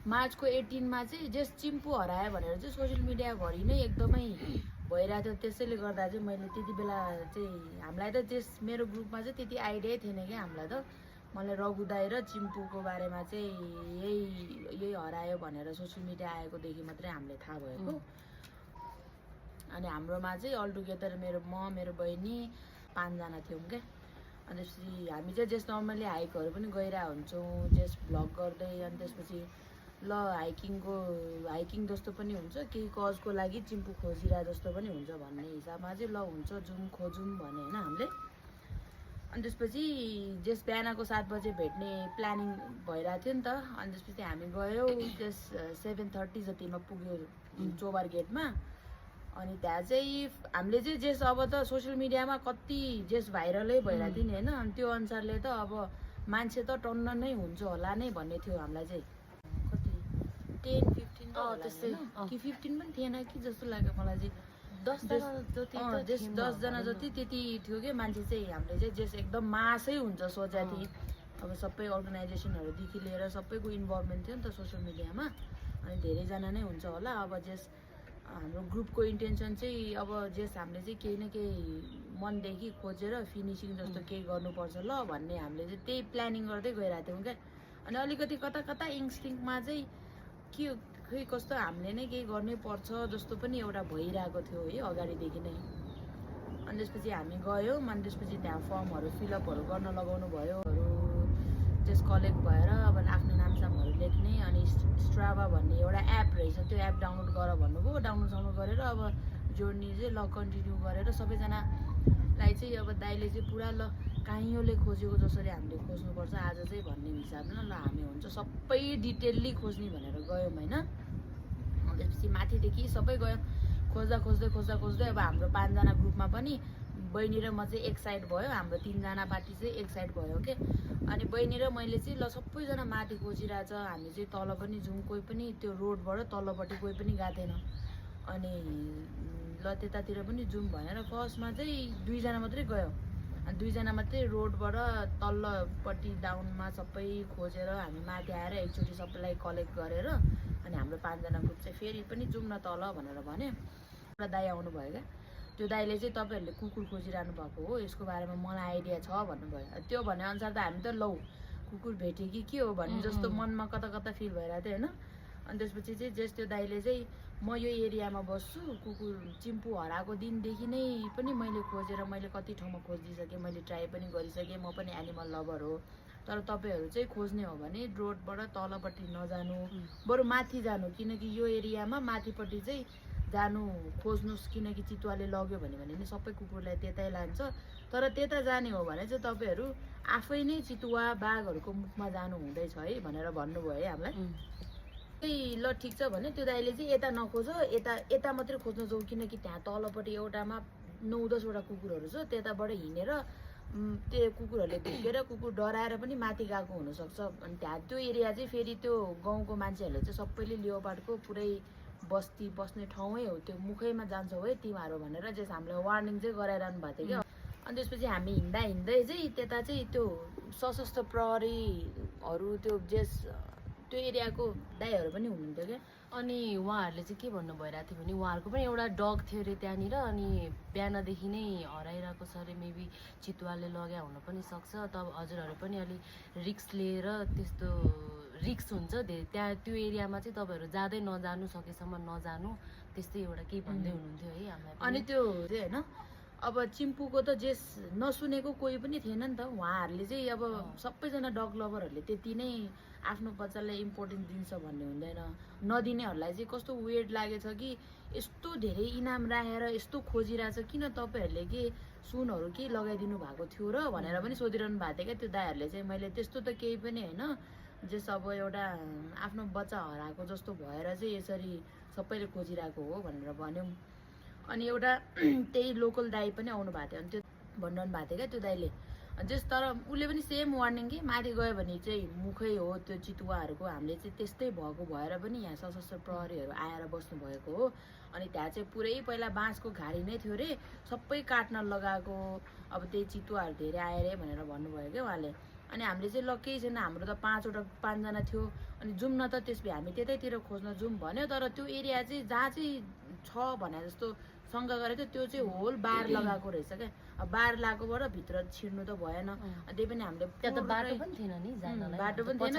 मार्चको 18 मा चाहिँ जस चिम्पू हरायो भनेर चाहिँ सोसियल मिडियाभरि नै एकदमै भइरहेको थियो। त्यसैले गर्दा चाहिँ मैले त्यति बेला चाहिँ हामीलाई त मेरो ग्रुपमा चाहिँ त्यति आइडियै थिएन क्या हामीलाई त। मलाई रघु दाई र चिम्पूको बारेमा चाहिँ यही हरायो भनेर सोसियल मिडिया आएकोदेखि मात्रै हामीले थाहा भएको। अनि हाम्रोमा चाहिँ अल टुगेदर मेरो बहिनी 5 जना थियौँ क्या। अनि त्यसपछि हामी चाहिँ जस नर्मली हाइकहरू पनि गइरहेको हुन्छौँ जस भ्लग गर्दै। अनि त्यसपछि ल हाइकिङ जस्तो पनि हुन्छ, केही कजको लागि चिम्पू खोजिरहे जस्तो पनि हुन्छ भन्ने हिसाबमा चाहिँ ल हुन्छ जाउँ खोजौँ भने होइन हामीले। अनि त्यसपछि जस बिहानको 7 बजे भेट्ने प्लानिङ भइरहेको थियो नि त। अनि त्यसपछि हामी गयौँ जस 7:30 जतिमा पुग्यो चोबार गेटमा। अनि त्यहाँ चाहिँ हामीले चाहिँ जस अब त सोसियल मिडियामा कति जस भाइरलै भइरहेको थियो नि होइन। अनि त्यो अनुसारले त अब मान्छे त टन्न नै हुन्छ होला नै भन्ने थियो हामीलाई चाहिँ। कति 10-15 कि 15 पनि थिएन कि जस्तो लाग्यो मलाई चाहिँ। 10 जना जति त्यति थियो कि मान्छे चाहिँ। हामीले चाहिँ जस एकदम मासै हुन्छ सोचेको थिएँ। अब सबै अर्गनाइजेसनहरूदेखि लिएर सबैको इन्भल्भमेन्ट थियो नि त सोसियल मिडियामा। अनि धेरैजना नै हुन्छ होला। अब जस हाम्रो ग्रुपको इन्टेन्सन चाहिँ अब जस हामीले चाहिँ केही न केही मनदेखि खोजेर फिनिसिङ जस्तो केही गर्नुपर्छ ल भन्ने हामीले चाहिँ त्यही प्लानिङ गर्दै गइरहेको थियौँ क्या। अनि अलिकति कता कता इन्स्टिङ्क्टमा चाहिँ के खै कस्तो हामीले नै केही गर्नै पर्छ जस्तो पनि एउटा भइरहेको थियो है अगाडिदेखि नै। अनि त्यसपछि हामी गयौँ। अनि त्यसपछि त्यहाँ फर्महरू फिलअपहरू गर्न लगाउनु भयो। जस कलेक्ट भएर अब आफ्नो नामसामहरू लेख्ने। अनि स्ट्राभा भन्ने एउटा एप रहेछ, त्यो एप डाउनलोड गर भन्नुभयो। डाउनलोड गरेर अब जोड्ने चाहिँ ल कन्टिन्यू गरेर सबैजनालाई चाहिँ अब दाइले चाहिँ पुरा ल काहीँले खोजेको जसरी हामीले खोज्नुपर्छ आज चाहिँ भन्ने हिसाबमा ल हामी हुन्छ सबै डिटेलली खोज्ने भनेर गयौँ होइन। त्यसपछि माथिदेखि सबै गयौँ खोज्दै अब हाम्रो 5 जना ग्रुपमा पनि बहिनी र म चाहिँ एक साइड भयो। हाम्रो 3 जना पार्टी चाहिँ एक साइड भयो के। अनि बहिनी र मैले चाहिँ ल सबैजना माथि खोजिरहेछ, हामी चाहिँ तल पनि जाउँ। कोही पनि त्यो रोडबाट तल्लोपट्टि कोही पनि गएको थिएन। अनि ल त्यतातिर पनि जाउँ भनेर फर्स्टमा चाहिँ 2 जना मात्रै गयो। अनि 2 जना मात्रै रोडबाट तल्लोपट्टि डाउनमा सबै खोजेर हामी माथि आएर एकचोटि सबैलाई कलेक्ट गरेर अनि हाम्रो 5 जना ग्रुप चाहिँ फेरि पनि जाउँ न तल भनेर भन्यो। एउटा दाइ आउनुभयो क्या। त्यो दाइले चाहिँ तपाईँहरूले कुकुर खोजिरहनु भएको हो, यसको बारेमा मलाई आइडिया छ भन्नुभयो। त्यो भनेअनुसार त हामी त लौ कुकुर भेट्यो कि के हो भन्ने जस्तो मनमा कता कता फिल भइरहेको थियो होइन। अनि त्यसपछि चाहिँ जस त्यो दाइले चाहिँ म यो एरियामा बस्छु, कुकुर चिम्पू हराएको दिनदेखि नै पनि मैले खोजेर मैले कति ठाउँमा खोजिसकेँ, मैले ट्राई पनि गरिसकेँ। म पनि एनिमल लभर हो। तर तपाईँहरू चाहिँ खोज्ने हो भने रोडबाट तलपट्टि नजानु, बरु माथि जानु। किनकि यो एरियामा माथिपट्टि चाहिँ जानु खोज्नुहोस्, किनकि चितुवाले लग्यो भने नि सबै कुकुरलाई त्यतै लान्छ। तर त्यता जाने हो भने चाहिँ तपाईँहरू आफै नै चितुवा बाघहरूको मुखमा जानु हुँदैछ है भनेर भन्नुभयो है हामीलाई। त्यही ल ठिक छ भने त्यो दाइले चाहिँ यता नखोज, यता मात्रै खोज्न जाउँ। किनकि त्यहाँ तलपट्टि एउटामा 9-10 वटा कुकुरहरू छ। त्यताबाट हिँडेर त्यो कुकुरहरूले ढुकेर कुकुर डराएर पनि माथि गएको हुनसक्छ। अनि त्यहाँ त्यो एरिया चाहिँ फेरि त्यो गाउँको मान्छेहरूले चाहिँ सबैले लियोपार्डको पुरै बस्ती बस्ने ठाउँै हो, त्यो मुखैमा जान्छौ है तिमीहरू भनेर चाहिँ हामीलाई वार्निङ चाहिँ गराइरहनु भएको थियो क्या। अनि त्यसपछि हामी हिँड्दै चाहिँ त्यता चाहिँ त्यो सशस्त्र प्रहरीहरू त्यो त्यो एरियाको दाइहरू पनि हुनुहुन्थ्यो क्या। अनि उहाँहरूले चाहिँ के भन्नु भइरहेको थियो भने उहाँहरूको पनि एउटा डग थियो अरे त्यहाँनिर। अनि बिहानदेखि नै हराइरहेको छ अरे, मेबी चितुवाले लग्या हुन पनि सक्छ। तब हजुरहरू पनि अलि रिक्स लिएर त्यस्तो रिक्स हुन्छ त्यहाँ त्यो एरियामा चाहिँ तपाईँहरू जाँदै नजानु, सकेसम्म नजानु, त्यस्तै एउटा केही भन्दै हुनुहुन्थ्यो है हामीलाई। अनि त्यो चाहिँ होइन अब चिम्पूको त जस नसुनेको कोही पनि थिएन नि त। उहाँहरूले चाहिँ अब सबैजना डग लभरहरूले त्यति नै आफ्नो बच्चालाई इम्पोर्टेन्स दिन्छ भन्ने हुँदैन। नदिनेहरूलाई चाहिँ कस्तो वेड लागेछ कि यस्तो धेरै इनाम राखेर यस्तो खोजिरहेछ, किन तपाईँहरूले के सुनहरू केही लगाइदिनु भएको थियो र भनेर पनि सोधिरहनु भएको थियो क्या त्यो दाइहरूले चाहिँ। मैले त्यस्तो त केही पनि होइन, जस अब एउटा आफ्नो बच्चा हराएको जस्तो भएर चाहिँ यसरी सबैले खोजिरहेको हो भनेर भन्यौँ। अनि एउटा त्यही लोकल दाइ पनि आउनु भएको थियो। अनि त्यो भनिरहनु भएको थियो क्या त्यो दाइले जस। तर उसले पनि सेम वार्निङ कि माथि गयो भने चाहिँ मुखै हो त्यो चितुवाहरूको। हामीले चाहिँ त्यस्तै भएको भएर पनि यहाँ सशस्त्र प्रहरीहरू आएर बस्नु भएको हो। अनि त्यहाँ चाहिँ पुरै पहिला बाँसको घारी नै थियो अरे, सबै काट्न लगाएको। अब त्यही चितुवाहरू धेरै आयो अरे भनेर भन्नुभयो क्या उहाँले। अनि हामीले चाहिँ ल केही छैन, हाम्रो त 5जना थियो, अनि जाउँ न त त्यसपछि हामी त्यतैतिर खोज्न जाउँ भन्यो। तर त्यो एरिया चाहिँ जहाँ चाहिँ छ भने जस्तो शङ्का गरेको थियो, त्यो चाहिँ होल बार लगाएको रहेछ क्या। अब बार लगाएकोबाट भित्र छिर्नु त भएन, त्यही पनि हामीले त्यहाँ त बाटो पनि थिएन नि जानलाई, बाटो पनि थिएन,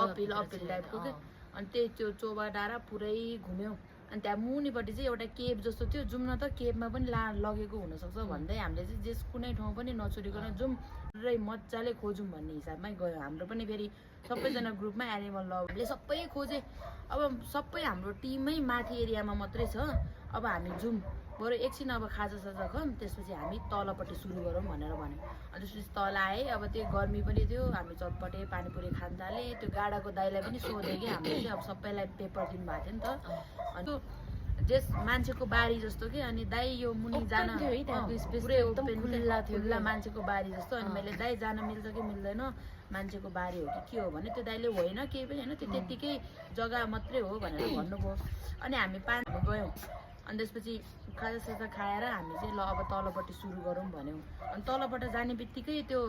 अपिल टाइपको क्या। अनि त्यही त्यो चोबा डाँडा पुरै घुम्यौँ। अनि त्यहाँ मुनिपट्टि चाहिँ एउटा केभ जस्तो थियो, जाउँ न त केभमा पनि लगेको हुनसक्छ भन्दै हामीले चाहिँ जेस कुनै ठाउँ पनि नचोरिकन जाउँ र मजाले खोजौँ भन्ने हिसाबमै गयो। हाम्रो पनि फेरि सबैजना ग्रुपमा एनिमल लभ हामीले सबै खोजे। अब सबै हाम्रो टिमै माथि एरियामा मात्रै छ, अब हामी जाउँ बरु एकछिन अब खाजासाजा खाऊँ, त्यसपछि हामी तलपट्टि सुरु गरौँ भनेर भन्यो। अनि त्यसपछि तल आएँ, अब त्यो गर्मी पनि थियो, हामी चटपटे पानीपुरी खान थालेँ। त्यो गाडाको दाइलाई पनि सोधेँ कि हामीले चाहिँ अब सबैलाई पेपर दिनुभएको थियो नि त। अनि जेस मान्छेको बारी जस्तो कि, अनि दाइ यो मुनि जान पुरै ओपन खुल्ला मान्छेको बारी जस्तो। अनि मैले दाइ जान मिल्छ कि मिल्दैन, मान्छेको बारी हो कि के हो भने त्यो दाइले होइन केही पनि होइन, त्यो त्यत्तिकै जग्गा मात्रै हो भनेर भन्नुभयो। अनि हामी गयौँ। अनि त्यसपछि खाजासाजा खाएर हामी चाहिँ ल अब तलपट्टि सुरु गरौँ भन्यौँ। अनि तलबाट जाने बित्तिकै त्यो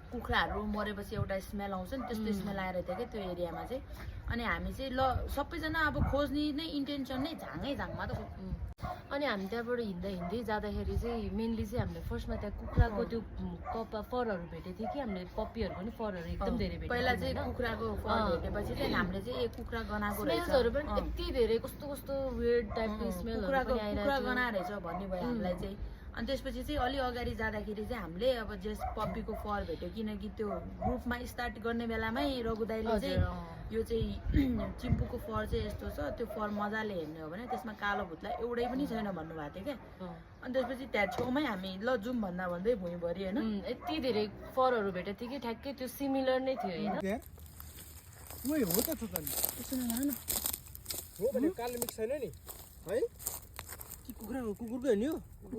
कुखुराहरू मरेपछि एउटा स्मेल आउँछ नि, त्यस्तो स्मेल आइरहेको थियो क्या त्यो एरियामा चाहिँ। अनि हामी चाहिँ ल सबैजना अब खोज्ने नै इन्टेन्सन नै झाङमा त। अनि हामी त्यहाँबाट हिँड्दै जाँदाखेरि चाहिँ मेनली चाहिँ हामीले फर्स्टमा त्यहाँ कुखुराको त्यो फरहरू भेटेको थियो कि, हामीले पप्पीहरूको पनि फरहरू एकदम धेरै भेटेको। पहिला चाहिँ कुखुराको फर भेटेपछि चाहिँ हामीले चाहिँ एक कुखुरा गनाएको रहेछ, स्मेल्सहरू पनि यति धेरै कस्तो वियर्ड टाइपको स्मेलहरू पनि आइरहेको कुखुरा गना रहेछ भन्ने भयो हामीलाई चाहिँ। अनि त्यसपछि चाहिँ अलि अगाडि जाँदाखेरि चाहिँ हामीले अब जेस पप्पीको फर भेट्यो, किनकि त्यो ग्रुपमा स्टार्ट गर्ने बेलामै रघु दाइले चाहिँ यो चाहिँ चिम्पुको फर चाहिँ यस्तो छ, त्यो फर मजाले हेर्ने हो भने त्यसमा कालो भुत्ला एउटै पनि छैन भन्नुभएको थियो क्या। अनि त्यसपछि त्यहाँ छेउमै हामी ल जाउँ भन्दै भुइँभरि होइन यति धेरै फरहरू भेटेको थियो कि ठ्याक्कै त्यो सिमिलर नै थियो होइन। कालो मिक्स छैन नि है, कुकुरको हेर्ने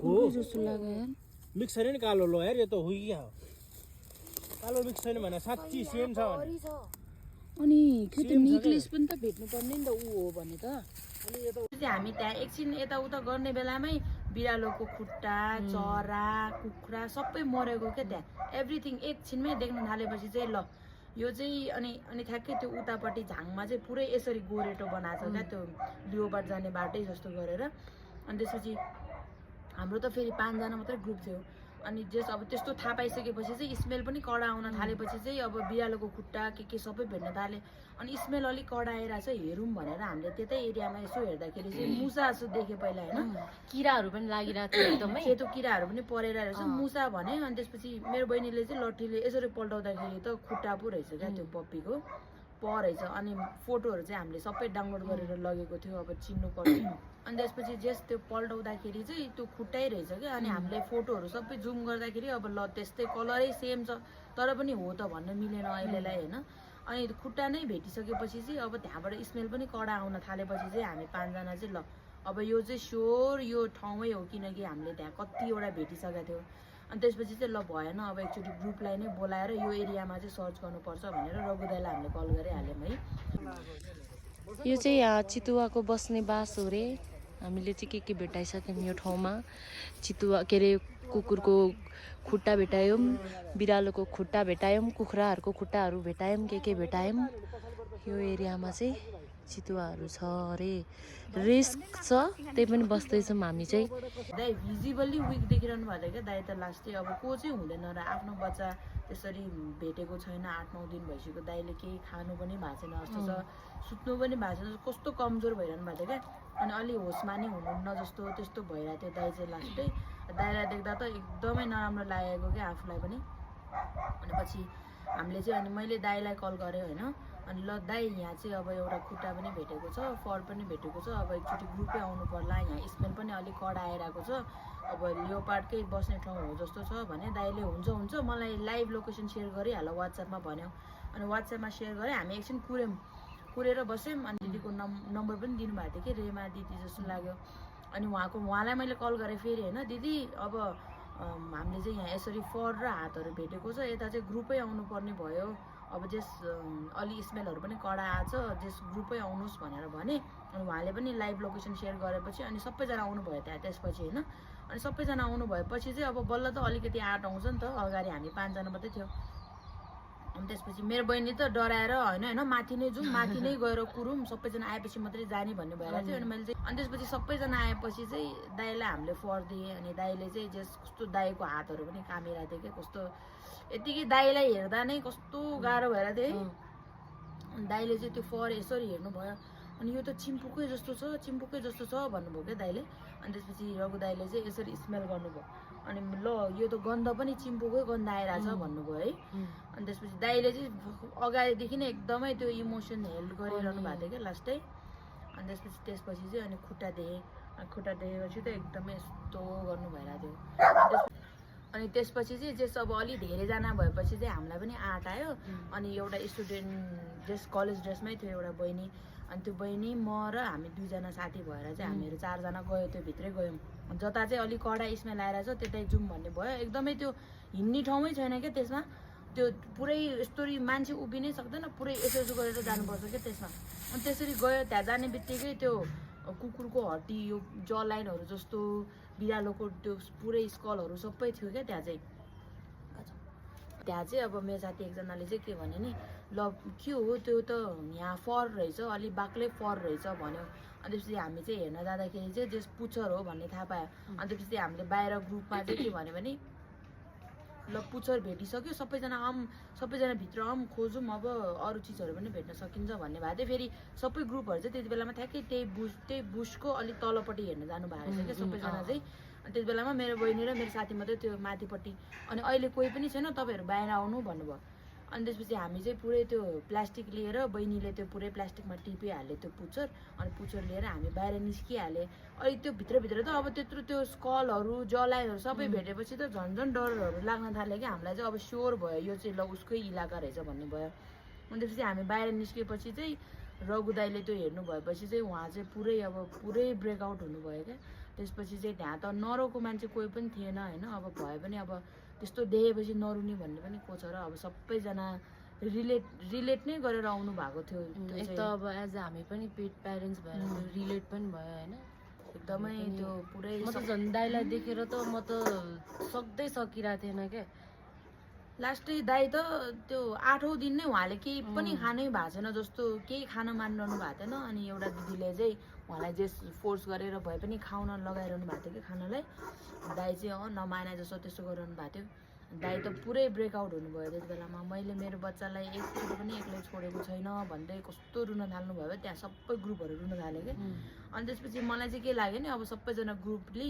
हो जस्तो लाग्यो यार, मिक्स छैन नि कालो। लो यार यो त हो कि हो, कालो मिक्स छैन भने साँच्ची सेम छ भने। अनि के त निक्लेस पनि त भेट्नु पर्ने नि त ऊ हो भने त। हामी त्यहाँ एकछिन यताउता गर्ने बेलामै बिरालोको खुट्टा, चरा, कुखुरा सबै मरेको क्या त्यहाँ, एभ्रिथिङ एकछिनमै देख्न थालेपछि चाहिँ ल यो चाहिँ अनि ठ्याक्कै त्यो उतापट्टि झाङमा चाहिँ पुरै यसरी गोरेटो बनाएको छ क्या, त्यो लियोबाट जाने बाटै जस्तो गरेर। अनि त्यसपछि हाम्रो त फेरि 5जना मात्रै ग्रुप थियो। अनि जस अब त्यस्तो थाहा पाइसकेपछि चाहिँ स्मेल पनि कडा आउन थालेपछि चाहिँ अब बिरालोको खुट्टा के सबै भेट्न थाले। अनि स्मेल अलिक कडा आइरहेको छ, हेरौँ भनेर हामीले त्यतै एरियामा यसो हेर्दाखेरि चाहिँ मुसा जस्तो देखेँ पहिला होइन, किराहरू पनि लागिरहेको थियो एकदमै, सेतो किराहरू पनि परेर रहेछ मुसा भने। अनि त्यसपछि मेरो बहिनीले चाहिँ लट्ठीले यसरी पल्टाउँदाखेरि त खुट्टा पो रहेछ क्या त्यो पप्पीको रहेछ। अनि फोटोहरू चाहिँ हामीले सबै डाउनलोड गरेर लगेको थियो, अब चिन्नु पर्यो। अनि त्यसपछि जेस त्यो पल्टाउँदाखेरि चाहिँ त्यो खुट्टै रहेछ क्या। अनि हामीले फोटोहरू सबै जुम गर्दाखेरि अब ल त्यस्तै कलरै सेम छ, तर पनि हो त भन्न मिलेन अहिलेलाई होइन। अनि खुट्टा नै भेटिसकेपछि चाहिँ अब त्यहाँबाट स्मेल पनि कडा आउन थालेपछि चाहिँ हामी 5जना चाहिँ ल अब यो चाहिँ स्योर यो ठाउँमै हो, किनकि हामीले त्यहाँ कतिवटा भेटिसकेको थियो। अनि त्यसपछि चाहिँ ल भएन, अब एकचोटि ग्रुपलाई नै बोलाएर यो एरियामा चाहिँ सर्च गर्नुपर्छ भनेर रघु दाइलाई हामीले कल गरिहाल्यौँ है। यो चाहिँ यहाँ चितुवाको बस्ने बास हो रे। हामीले चाहिँ के भेटाइसक्यौँ यो ठाउँमा। चितुवा के अरे कुकुरको खुट्टा भेटायौँ, बिरालोको खुट्टा भेटायौँ, कुखुराहरूको खुट्टाहरू भेटायौँ, के भेटायौँ। यो एरियामा चाहिँ चितुवाहरू छ अरे, रिस्क छ त्यही पनि बस्दैछौँ हामी चाहिँ। दाइ भिजिबल्ली विक देखिरहनु भएको थियो क्या दाइ त लास्टै। अब को चाहिँ हुँदैन र आफ्नो बच्चा त्यसरी भेटेको छैन, 8-9 दिन भइसक्यो, दाइले केही खानु पनि भएको छैन जस्तो छ, सुत्नु पनि भएको छैन, कस्तो कमजोर भइरहनु भएको थियो क्या। अनि अलि होसमा नै हुनुहुन्न जस्तो त्यस्तो भइरहेको थियो दाइ चाहिँ लास्टै। दाइलाई देख्दा त एकदमै नराम्रो लागेको क्या आफूलाई पनि। अनि पछि हामीले चाहिँ अनि मैले दाइलाई कल गरेँ होइन, अनि ल दाइ यहाँ चाहिँ अब एउटा खुट्टा पनि भेटेको छ, फर पनि भेटेको छ, अब एकचोटि ग्रुपै आउनु पर्ला, यहाँ स्मेल पनि अलिक कडा आइरहेको छ, अब लियोपार्डकै बस्ने ठाउँ हो जस्तो छ भने दाइले हुन्छ मलाई लाइभ लोकेसन सेयर गरिहाल वाट्सएपमा भन्यो। अनि वाट्सएपमा सेयर गरेँ, हामी एकछिन कुरेर बस्यौँ। अनि दिदीको नम्बर पनि दिनुभएको थियो कि, रेमा दिदी जस्तो लाग्यो। अनि उहाँलाई मैले कल गरेँ फेरि होइन, दिदी अब हामीले चाहिँ यहाँ यसरी फर र हातहरू भेटेको छ, यता चाहिँ ग्रुपै आउनुपर्ने भयो, अब जस अलि स्मेलहरू पनि कडा आएको छ, जस ग्रुपै आउनुहोस् भनेर भने। अनि उहाँले पनि लाइभ लोकेसन सेयर गरेपछि अनि सबैजना आउनुभयो त्यहाँ त्यसपछि होइन। अनि सबैजना आउनु भएपछि चाहिँ अब बल्ल त अलिकति आँट आउँछ नि त, अगाडि हामी 5जना मात्रै थियो, अनि त्यसपछि मेरो बहिनी त डराएर होइन माथि नै जाउँ माथि नै गएर कुरौँ सबैजना आएपछि मात्रै जाने भन्ने भइरहेको थियो अनि मैले चाहिँ अनि त्यसपछि सबैजना आएपछि चाहिँ दाइलाई हामीले फर दिएँ अनि दाइले चाहिँ कस्तो दाइको हातहरू पनि कामिरहेको थियो क्या कस्तो यतिकै दाइलाई हेर्दा नै कस्तो गाह्रो भइरहेको थियो है अनि दाइले चाहिँ त्यो फर यसरी हेर्नुभयो अनि यो त चिम्पुकै जस्तो छ भन्नुभयो क्या दाइले अनि त्यसपछि रघु दाइले चाहिँ यसरी स्मेल गर्नुभयो अनि ल यो त गन्ध पनि चिम्पुकै गन्ध आइरहेछ भन्नुभयो है अनि त्यसपछि दाइले चाहिँ अगाडिदेखि नै एकदमै त्यो इमोसन हेल्प गरिरहनु भएको थियो क्या लास्टै अनि त्यसपछि चाहिँ अनि खुट्टा देखेँ अनि खुट्टा देखेपछि त एकदमै यस्तो गर्नु भइरहेको थियो अनि त्यसपछि चाहिँ जस अब अलि धेरैजना भएपछि चाहिँ हामीलाई पनि आँट आयो अनि एउटा स्टुडेन्ट ड्रेस कलेज ड्रेसमै थियो एउटा बहिनी अनि त्यो बहिनी म र हामी दुईजना साथी भएर चाहिँ हामीहरू चारजना गयो त्यो भित्रै गयौँ जता चाहिँ अलिक कडा स्मेल आइरहेछ त्यतै जाउँ भन्ने भयो एकदमै त्यो हिँड्ने ठाउँमै छैन क्या त्यसमा त्यो पुरै यस्तोरी मान्छे उभिनै सक्दैन पुरै यसो गरेर जानुपर्छ क्या त्यसमा अनि त्यसरी गयो त्यहाँ जाने बित्तिकै त्यो कुकुरको हड्डी यो ज लाइनहरू जस्तो बिरालोको त्यो पुरै स्कलहरू सबै थियो क्या त्यहाँ चाहिँ अब मेरो साथी एकजनाले चाहिँ के भन्यो नि ल के हो त्यो त यहाँ फर रहेछ अलिक बाक्लै फर रहेछ भन्यो अनि त्यसपछि हामी चाहिँ हेर्न जाँदाखेरि चाहिँ जस पुच्छर हो भन्ने थाहा पायो अनि त्यसपछि हामीले बाहिर ग्रुपमा चाहिँ के भन्यो भने ल पुच्छर भेटिसक्यो सबैजना भित्र खोजौँ अब अरू चिजहरू पनि भेट्न सकिन्छ भन्ने भएको थियो फेरि सबै ग्रुपहरू चाहिँ त्यति बेलामा ठ्याक्कै त्यही बुसको अलिक तलपट्टि हेर्न जानु भएको रहेछ क्या सबैजना चाहिँ अनि त्यति बेलामा मेरो बहिनी र मेरो साथी मात्रै त्यो माथिपट्टि अनि अहिले कोही पनि छैन तपाईँहरू बाहिर आउनु भन्नुभयो अनि त्यसपछि हामी चाहिँ पुरै त्यो प्लास्टिक लिएर बहिनीले त्यो पुरै प्लास्टिकमा टिपिहाल्यो त्यो पुच्छर अनि पुच्छर लिएर हामी बाहिर निस्किहाल्यो अहिले त्यो भित्रभित्र त अब त्यत्रो त्यो स्कलहरू जलाइहरू सबै भेटेपछि त झन् डरहरू लाग्न थाल्यो क्या हामीलाई चाहिँ अब स्योर भयो यो चाहिँ ल उसकै इलाका रहेछ भन्ने भयो अनि त्यसपछि हामी बाहिर निस्केपछि चाहिँ रघु दाइले त्यो हेर्नु भएपछि चाहिँ उहाँ चाहिँ पुरै ब्रेकआउट हुनुभयो क्या त्यसपछि चाहिँ त्यहाँ त नरोको मान्छे कोही पनि थिएन होइन अब भए पनि अब त्यस्तो देखेपछि नरुनी भन्ने पनि को छ र अब सबैजना रिलेट नै गरेर आउनु भएको थियो एक त अब एज हामी पनि पेट प्यारेन्ट्स भएर रिलेट पनि भयो होइन एकदमै त्यो पुरै म त झन् दाइलाई देखेर त म त सक्दै सकिरहेको थिएन क्या लास्टै दाइ त त्यो 8औँ दिन नै उहाँले केही पनि खानै भएको छैन जस्तो केही खान मानिरहनु भएको थिएन अनि एउटा दिदीले चाहिँ उहाँलाई जे फोर्स गरेर भए पनि खाउन लगाइरहनु भएको थियो कि खानालाई दाइ चाहिँ नमाने जस्तो त्यस्तो गरिरहनु भएको थियो दाइ त पुरै ब्रेकआउट हुनुभयो त्यति बेलामा मैले मेरो बच्चालाई एकचोटि पनि एक्लै छोडेको छैन भन्दै कस्तो रुन थाल्नुभयो त्यहाँ सबै ग्रुपहरू रुन थाल्यो क्या अनि त्यसपछि मलाई चाहिँ के लाग्यो नि अब सबैजना ग्रुपले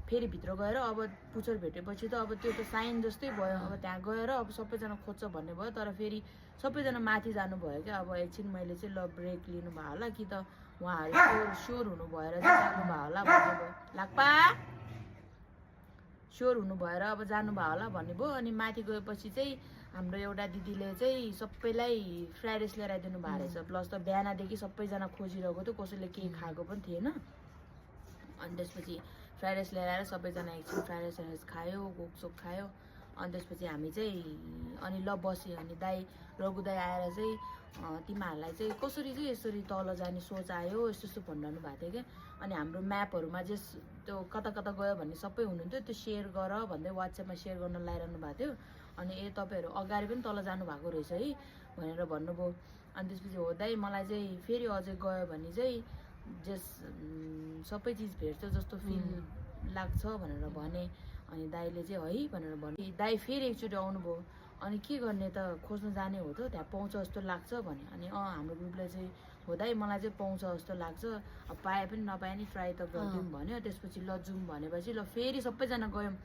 फेरि भित्र गएर अब पुच्छर भेटेपछि त अब त्यो त साइन जस्तै भयो अब त्यहाँ गएर अब सबैजना खोज्छ भन्ने भयो तर फेरि सबैजना माथि जानुभयो क्या अब एकछिन मैले चाहिँ ल ब्रेक लिनुभयो होला कि त उहाँहरू स्योर हुनु भएर चाहिँ जानुभयो होला भन्ने भयो लाग्पा स्योर हुनु भएर अब जानुभयो होला भन्ने भयो अनि माथि गएपछि चाहिँ हाम्रो एउटा दिदीले चाहिँ सबैलाई फ्राइड राइस ल्याएर दिनु भएको रहेछ प्लस त बिहानदेखि सबैजना खोजिरहेको थियो कसैले केही खाएको पनि थिएन अनि त्यसपछि फ्राइड राइस ल्याएर आएर सबैजना एकछिन फ्राइड राइस खायो गोकचोक खायो अनि त्यसपछि हामी चाहिँ अनि ल बस्यो अनि दाइ रघु दाइ आएर चाहिँ तिमीहरूलाई चाहिँ कसरी चाहिँ यसरी तल जाने सोच आयो यस्तो भनिरहनु भएको थियो क्या अनि हाम्रो म्यापहरूमा जे त्यो कता कता गयो भन्ने सबै हुनुहुन्थ्यो त्यो सेयर गर भन्दै वाट्सएपमा सेयर गर्न लगाइरहनु भएको थियो अनि तपाईँहरू अगाडि पनि तल जानु भएको रहेछ है भनेर भन्नुभयो अनि त्यसपछि हो दाइ मलाई चाहिँ फेरि अझै गयो भने चाहिँ जस सबै चिज भेट्छ जस्तो फिल लाग्छ भनेर भने अनि दाइले चाहिँ है भनेर भने दाइ फेरि एकचोटि आउनुभयो अनि के गर्ने त खोज्न जाने हो त त्यहाँ पाउँछ जस्तो लाग्छ भने अनि हाम्रो ग्रुपले चाहिँ हो दाइ मलाई चाहिँ पाउँछ जस्तो लाग्छ अब पाए पनि नपाए नि ट्राई त गरिदिउँ भन्यो त्यसपछि ल जाउँ भनेपछि ल फेरि सबैजना गयौँ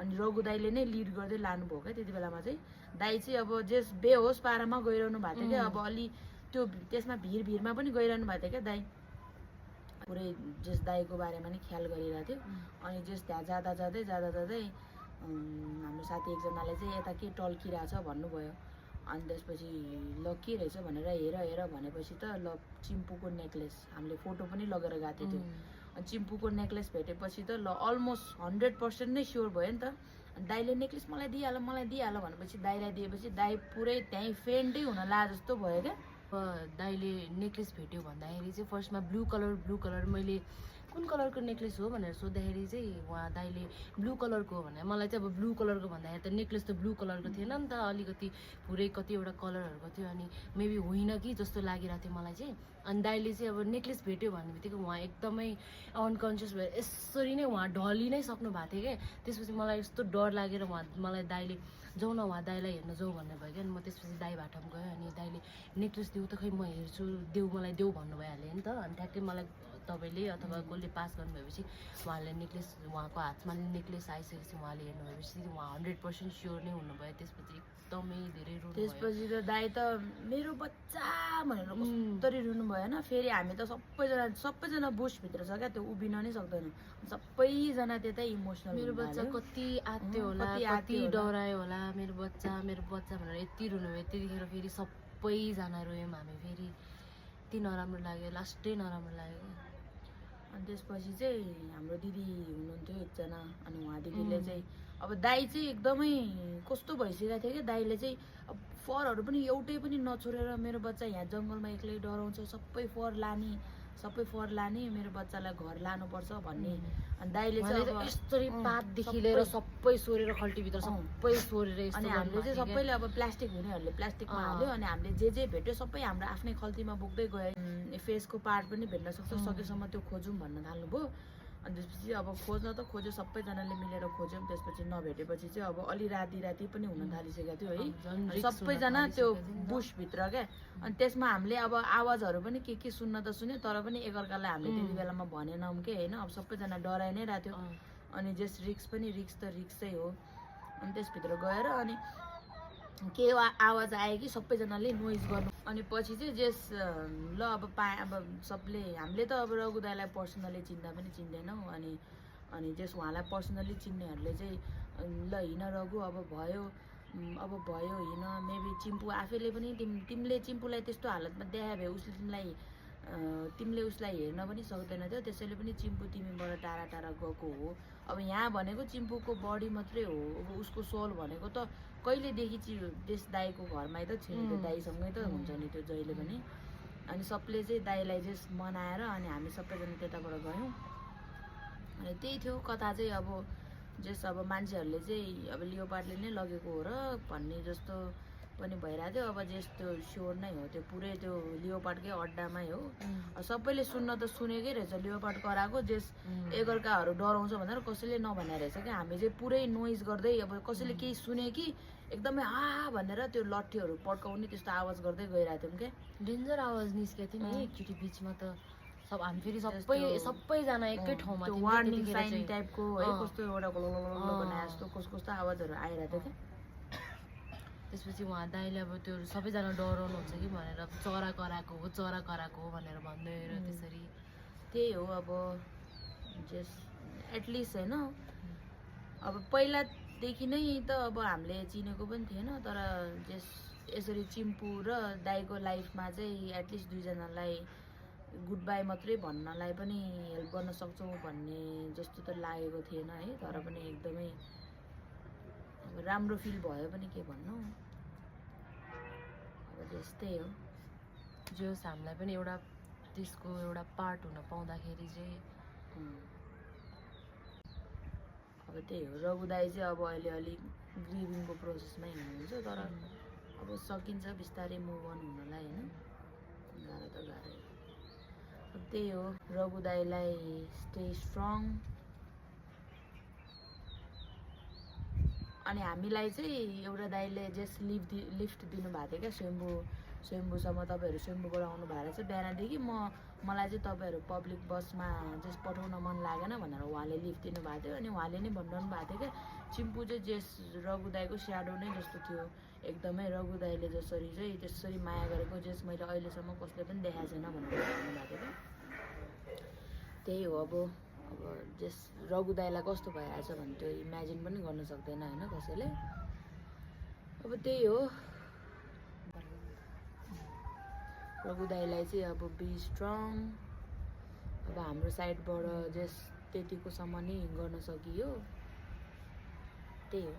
अनि रघु दाइले नै लिड गर्दै लानुभयो क्या त्यति बेलामा चाहिँ दाइ चाहिँ अब जेस बेहोस पारामा गइरहनु भएको थियो क्या अब अलि त्यो त्यसमा भिडमा पनि गइरहनु भएको थियो क्या दाइ पुरै जस दाइको बारेमा नि ख्याल गरिरहेको थियो अनि जस त्यहाँ जाँदै हाम्रो साथी एकजनाले चाहिँ यता के टल्किरहेछ भन्नुभयो अनि त्यसपछि ल के रहेछ भनेर हेर भनेपछि त ल चिम्पुको नेक्लेस हामीले फोटो पनि लगेर गएको थियो अनि चिम्पुको नेक्लेस भेटेपछि त ल अलमोस्ट 100% नै स्योर भयो नि त अनि दाइले नेक्लेस मलाई दिइहाल भनेपछि दाइलाई दिएपछि दाइ पुरै त्यहीँ फेन्टै हुन ला जस्तो भयो क्या दाइले नेक्लेस भेट्यो भन्दाखेरि चाहिँ फर्स्टमा ब्लू कलर मैले कुन कलरको नेक्लेस हो भनेर सोद्धाखेरि चाहिँ उहाँ दाइले ब्लू कलरको हो भने मलाई चाहिँ अब ब्लू कलरको भन्दाखेरि त नेक्लेस त ब्लू कलरको थिएन नि त, अलिकति पुरै कतिवटा कलरहरूको थियो अनि मेबी होइन कि जस्तो लागिरहेको थियो मलाई चाहिँ। अनि दाइले चाहिँ अब नेक्लेस भेट्यो भन्ने बित्तिकै उहाँ एकदमै अनकन्सियस भएर यसरी नै उहाँ ढली नै सक्नु भएको थियो क्या। त्यसपछि मलाई यस्तो डर लागेर मलाई दाइले जाउँ न उहाँ दाइलाई हेर्न जाउँ भन्ने भयो क्या। अनि म त्यसपछि दाइ बाटोमा गएँ अनि दाइले नेक्लेस देऊ त खै म हेर्छु मलाई देऊ भन्नु भइहाल्यो नि त। अनि ठ्याक्कै मलाई तपाईँले अथवा कसले पास गर्नुभएपछि उहाँले नेक्लेस उहाँको हातमा नेक्लेस आइसकेपछि उहाँले हेर्नुभएपछि उहाँ 100% स्योर नै हुनुभयो। त्यसपछि एकदमै धेरै रुनु भयो। त्यसपछि त दाइ त मेरो बच्चा भनेर कस्तरी रुनु भयो होइन। फेरि हामी त सबैजना बुस्टभित्र छ क्या, त्यो उभिन नै सक्दैन, सबैजना त्यतै इमोसनल। मेरो बच्चा कति आत्यो होला, कति डरायो होला मेरो बच्चा भनेर यति रुनु भयो। त्यतिखेर फेरि सबैजना रोयौँ हामी, फेरि यति नराम्रो लाग्यो, लास्टै नराम्रो लाग्यो। अनि त्यसपछि चाहिँ हाम्रो दिदी हुनुहुन्थ्यो एकजना, अनि उहाँ दिदीले चाहिँ अब दाइ चाहिँ एकदमै कस्तो भइसकेको थियो क्या। दाइले चाहिँ अब फरहरू पनि एउटै पनि नछोडेर मेरो बच्चा यहाँ जङ्गलमा एक्लै डराउँछ, सबै फर लाने मेरो बच्चालाई घर लानुपर्छ भन्ने। अनि दाइले चाहिँ यस्तरी पातदेखि लिएर सबै सोरेर खल्टीभित्र सबै सोरेर अनि हामीले चाहिँ सबैले अब प्लास्टिक हुनेहरूले प्लास्टिकमा हाल्यो अनि हामीले जे भेट्यो सबै हाम्रो आफ्नै खल्तीमा बोक्दै गयो। फेसको पार्ट पनि भेट्न सक्छ, सकेसम्म त्यो खोजौँ भन्न थाल्नुभयो। अनि त्यसपछि अब खोज्न त खोज्यो, सबैजनाले मिलेर खोज्यौँ। त्यसपछि नभेटेपछि चाहिँ अब अलि राति पनि हुन थालिसकेको थियो है, सबैजना त्यो बुसभित्र क्या। अनि त्यसमा हामीले अब आवाजहरू पनि के सुन्न त सुन्यो, तर पनि एकअर्कालाई हामीले त्यति बेलामा भनेनौँ कि होइन। अब सबैजना डराइ नै रहेको थियो। अनि जस रिक्स चाहिँ हो। अनि त्यसभित्र गएर अनि के आवाज आयो कि सबैजनाले नोइज गर्नु। अनि पछि चाहिँ जस ल अब सबले हामीले त अब रघु दाइलाई पर्सनली चिन्दा पनि चिन्दैनौँ। अनि जस उहाँलाई पर्सनली चिन्नेहरूले चाहिँ ल हिँड रघु अब भयो हिँड। मेबी चिम्पू आफैले पनि तिमीले चिम्पूलाई त्यस्तो हालतमा देखायो भए तिमीले उसलाई हेर्न पनि सक्दैन थियो, त्यसैले पनि चिम्पू तिमीबाट टाढा गएको हो। अब यहाँ भनेको चिम्पूको बडी मात्रै हो, अब उसको सोल भनेको त कहिलेदेखि त्यस दाइको घरमै त थियो, त्यो दाइसँगै त हुन्छ नि त्यो जहिले पनि। अनि सबले चाहिँ दाइलाई चाहिँ मनाएर अनि हामी सबैजना त्यताबाट गयौँ। अनि त्यही थियो कथा चाहिँ। अब मान्छेहरूले चाहिँ अब लियोपार्डले नै लगेको हो र भन्ने जस्तो पनि भइरहेको थियो। अब त्यो स्योर नै हो, त्यो पुरै त्यो लियोपार्डकै अड्डामै हो। सबैले सुन्न त सुनेकै रहेछ लियोपार्ड कराएको, एकअर्काहरू डराउँछ भनेर कसैले नभने रहेछ क्या। हामी चाहिँ पुरै नोइज गर्दै अब कसैले केही सुने कि एकदमै भनेर त्यो लट्ठीहरू पड्काउने त्यस्तो आवाज गर्दै गइरहेको थियौँ क्या। डेन्जर आवाज निस्केको थियो नि एकचोटि बिचमा त। हामी फेरि सबैजना एकै ठाउँमा त्यो वार्निङ साइन टाइपको है, कस्तो एउटा बनाए जस्तो कस्तो आवाजहरू आइरहेको थियो क्या। त्यसपछि उहाँ दाइले अब त्यो सबैजना डराउनुहुन्छ कि भनेर चरा कराएको हो भनेर भन्दै र त्यसरी त्यही हो। अब जस एटलिस्ट होइन, अब पहिलादेखि नै त अब हामीले चिनेको पनि थिएन, तर जस यसरी चिम्पू र दाइको लाइफमा चाहिँ एटलिस्ट दुईजनालाई गुड बाई मात्रै भन्नलाई पनि हेल्प गर्न सक्छौँ भन्ने जस्तो त लागेको थिएन है। तर पनि एकदमै अब राम्रो फिल भयो पनि के भन्नु। अब त्यस्तै हो, जोस् हामीलाई पनि एउटा त्यसको एउटा पार्ट हुन पाउँदाखेरि चाहिँ अब त्यही हो। रघु दाइ चाहिँ अब अहिले अलिक ग्रिभिङको प्रोसेसमै हुनुहुन्छ, तर अब सकिन्छ बिस्तारै मुभ अन हुनलाई होइन। गाह्रो त गाह्रै। अब त्यही हो, रघु दाइलाई स्टे स्ट्रङ। अनि हामीलाई चाहिँ एउटा दाइले जस्ट लिफ्ट दिनुभएको थियो क्या स्वयम्भूसम्म। तपाईँहरू स्वयम्भूबाट आउनु भएको रहेछ बिहानदेखि, मलाई चाहिँ तपाईँहरू पब्लिक बसमा जस्ट पठाउन मन लागेन भनेर उहाँले लिफ्ट दिनुभएको थियो। अनि उहाँले नै भनिरहनु भएको थियो क्या, चिम्पू चाहिँ रघु दाइको स्याडो नै जस्तो थियो एकदमै। रघु दाइले जसरी चाहिँ त्यसरी माया गरेको मैले अहिलेसम्म कसले पनि देखाएको छैन भनेर भन्नुभएको थियो क्या। त्यही हो। अब रघु दाइलाई कस्तो भइरहेछ भने त्यो इमेजिन पनि गर्न सक्दैन होइन कसैले। अब त्यही हो, रघु दाइलाई चाहिँ अब बी स्ट्रङ। अब हाम्रो साइडबाट त्यतिकोसम्म नै गर्न सकियो, त्यही हो।